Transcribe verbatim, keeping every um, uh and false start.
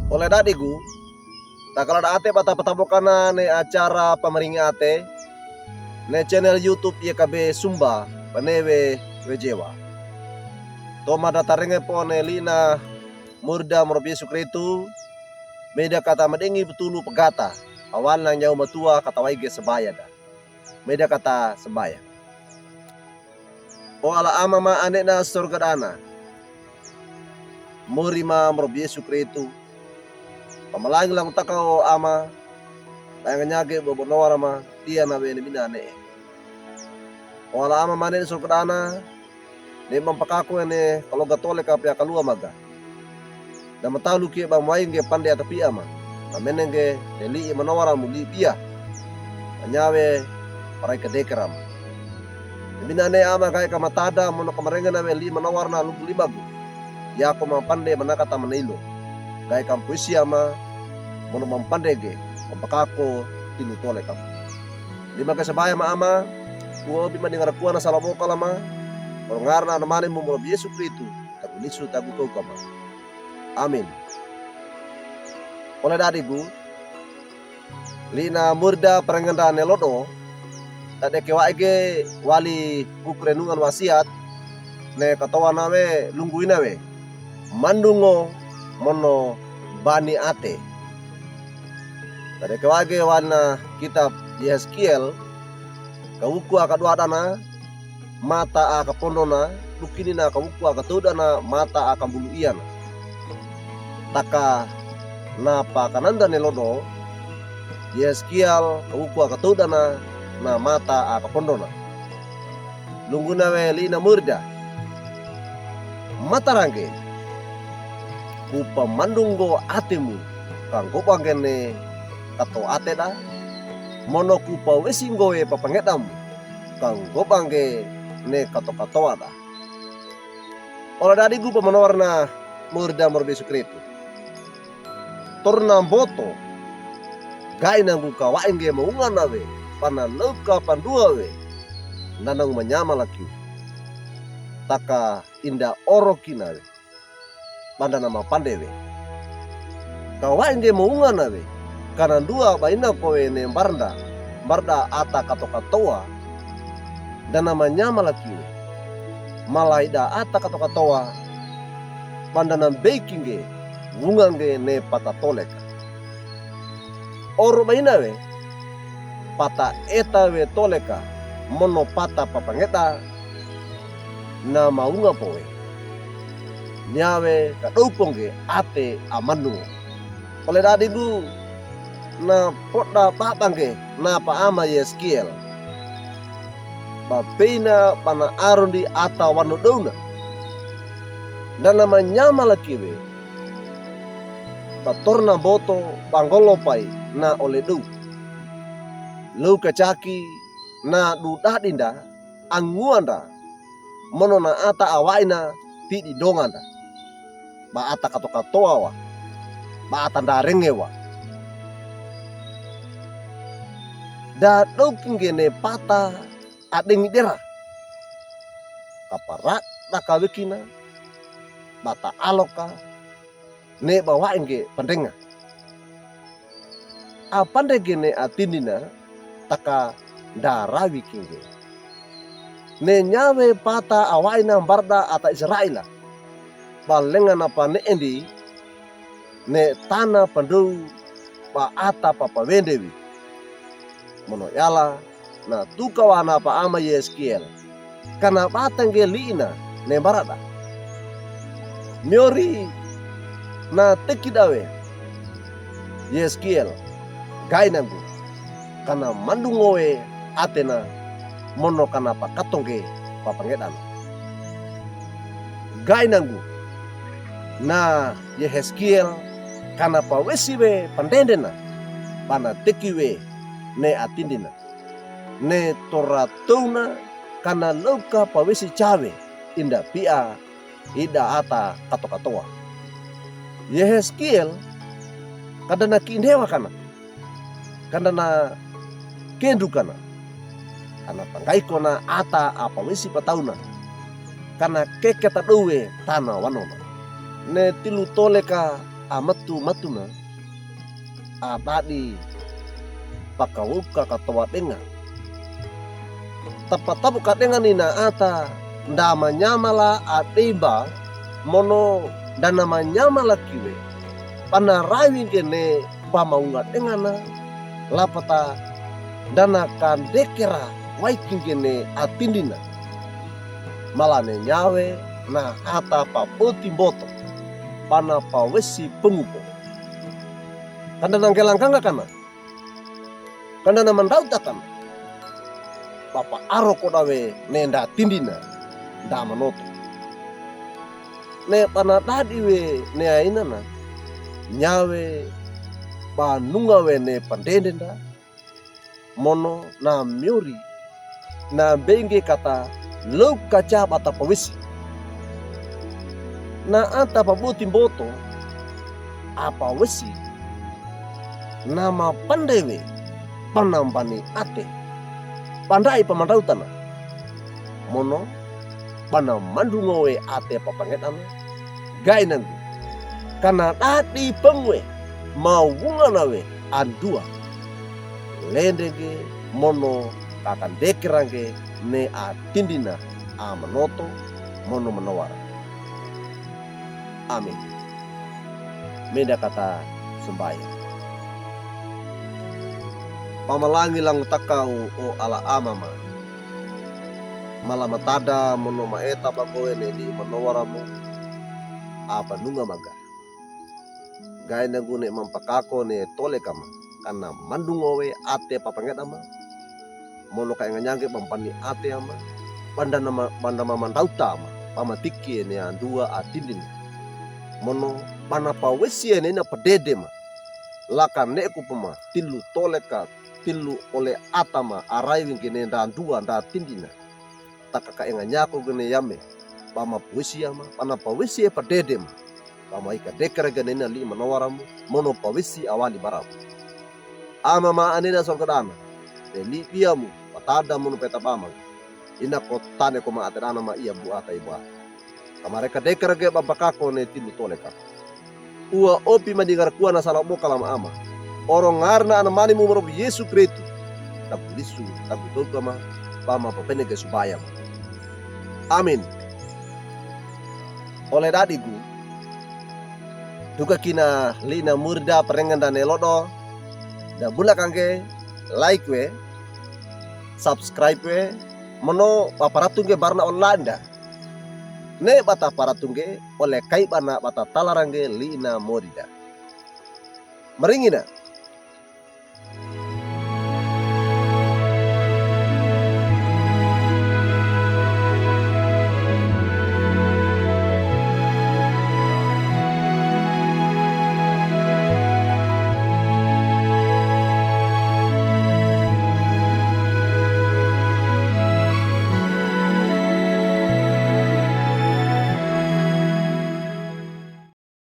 Ole dadigu, takala da ate ba ta patamokana ne acara pamaringi ate ne channel YouTube Y K B Sumba, pane we wejewa. Toma da tarenge po ne lina murda morob Yesu Kristu, meda kata madengi betulu pegata, awal na nyau matua kata waige sebaya da. Meda kata sebaya. O ala Ama ma ane na sorga dana. Mori ma morob Yesu Kristu. Pamalangi lango taka o Ama, layang nyage bobo nowar ma, tia na we ne mina ne. O ala Ama ma ane na sorga dana, ne mampakako ne kaloga tole ka pia kalua maga. Na mataluki ba mwainge pande atapia ma. Amenenge ne lii manowar mu lii pia. Anyawe parai kedekera ma. Ne mina ne Ama gae ka matada mono kamarenge na we lii manowar na lugu limagu. Yako ma pande manaka ta maneilo. Gae ka mpuisi Ama mono mampandege, mampakako tilu tole ka. Lima ke sebaya ma Ama, ua obi ma dingara kua na salamo kalama, orongar na anamane mo morob Yesu Kristu, tagu nisu tagu kau kama. Amin. Ole dadigu, lina murda parengenda ne lodo, tadeke waige wali kuku renungan wasiat, ne katowa na we lunggu ina we. Mandungo mono bani ate. Tadeke waige wali na kitab Yehezkiel, kawuku aka dua dana, mata aka pondona, dukini na kawuku aka tow dana, mata aka mbulu iana. Taka na pakananda ne lodo, Yehezkiel kawuku aka tow dana, na mata aka pondona. Lunggu na we lina murda. Matarange, kupamandungo ate mu, kanggobange ne kato ate da, mono kupawesi ngowe papangedamu, kanggobange ne kato katowa da. Ole dadigu pamanowar na murda morob Yesu Kristu. Torna mboto, gaina ngu ka wainge maunga na we, pana lauka pandua we, ndanang manyamalakiu. Taka inda oroki na we, banda na mapande we. Ka wainge maunga na we, kana ndua baina kowe ne mbarda, mbarda ata kato katowa, ndana manyamalakiu we. Malaida ata kato katowa, banda na mbeikinge, wungange ne pata tole ka. Oro baina we, pata eta we tole ka, mono pata papangeda, na maunga powe. Nyawe ka douponge ate amanu. Ole dadigu, na poda babange na paama Yehezkiel. Bapeina bana arondi ata wano douna. Ndana manyamalakiu we, batorna mboto bangolopai na ole dou. Lou kachaki na dudadinda, anguanda, mono na ata awaina tididonganda. Ba ata kato katowa wa, ba ata ndarenge wa. Da doukinge ne pata adengi dera. Kaparada kawekina, bata aloka, ne bawainge pandenga. Apandege ne atindina, taka ndarawi kinge. Ne nyawe pata awaina mbarda ata Israela. Balenga na paneendi, ne tana pandou ba ata papawendewi. Mono yala, na tukawa na paama Yehezkiel. Kana batange liina ne mbarada. Miori na tekida we Yehezkiel, gaina ngu. Kana mandungo we atena mono kana pakatonge papangedana. Gaina ngu. Na Yehezkiel kana pawesi we pandendena. Bana teki we ne atindina. Ne toratouna kana lauka pawesi chawe inda pia ida ata kato katowa. Yehezkiel kandana kindewa kana. Kandana kendu kana. Kana pangaiko na ata apawesi patauna. Kana keketa dowe tana wanona. Ne tilu tole ka Amatu-matuna, adadi pakawouka katowadenga. Tapatapu kadenga ni naata nda manyamala adeba, mono nda na manyamala kiwe, panarawi ngene pamaunga dengana, lapata nda na kandekera waiki ngene atindina. Malane nyawe naata paboti mboto, pana pawesi pengupo. Kanda na nggelangkanga kana, kanda na mandauta kana, papaaro koda we ne nda tindina, nda manoto. Ne pana dadi we ne ainana, nyawe panunga we ne pandende nda, mono na miori, na bengge kata louk kaca bata pawesi. Naata paboti mboto, apawesi, na mapande we, pana mbani ate, pandai pamandautana. Mono, pana mandungo we ate papangedana, gainanggu. Kana dadi pengwe, mawungana we andua. Lendege mono kakandekerange ne atindina amanoto mono manowara. Amin. Meda kata sambaya. Pamalangi lango takaw o ala amama. Mala matada mono maeta bakowe ne di manowara mo. Apanunga maga. Gainanggu ne mampakako ne tole kama, kana mandungo we ate papangedama. Mono kaenganyange pampani ate ama, panda nama, panda mamandauta ama, pamatiki ne andua atindina. Mono pana pawesi ne ina padede ma. Laka neku pama, tilu tole ka, tilu ole atama, arai wingine nda andua, nda atindina. Taka kaenganyako gene yame, pamapawesi ama, pana pawesi padede ma. Pamaika dekera gene ina li manowara mo, mono pawesi awali bara mo. Amama anena sorgadana, te li biamu, patada mono peta pamang. Ina kotane koma atedana ma ia buata ibua. Kamareka dekera ge pampakako ne tilu tole ka. Ua opi madingar kuwa na sala boka lama ama. Oro ngarna ana mani mu morob Yesu Kristu. Taku lisu, taku toka ma, pama papene ge subaya ma. Amin. Ole dadigu. Duka kina lina murida perengan dane lodo. Da bula kangge, like we, subscribe we, mono paparatunge barna olanda. Ne bata paratunge, ole kai bana bata talarangge lina morida. Maringina,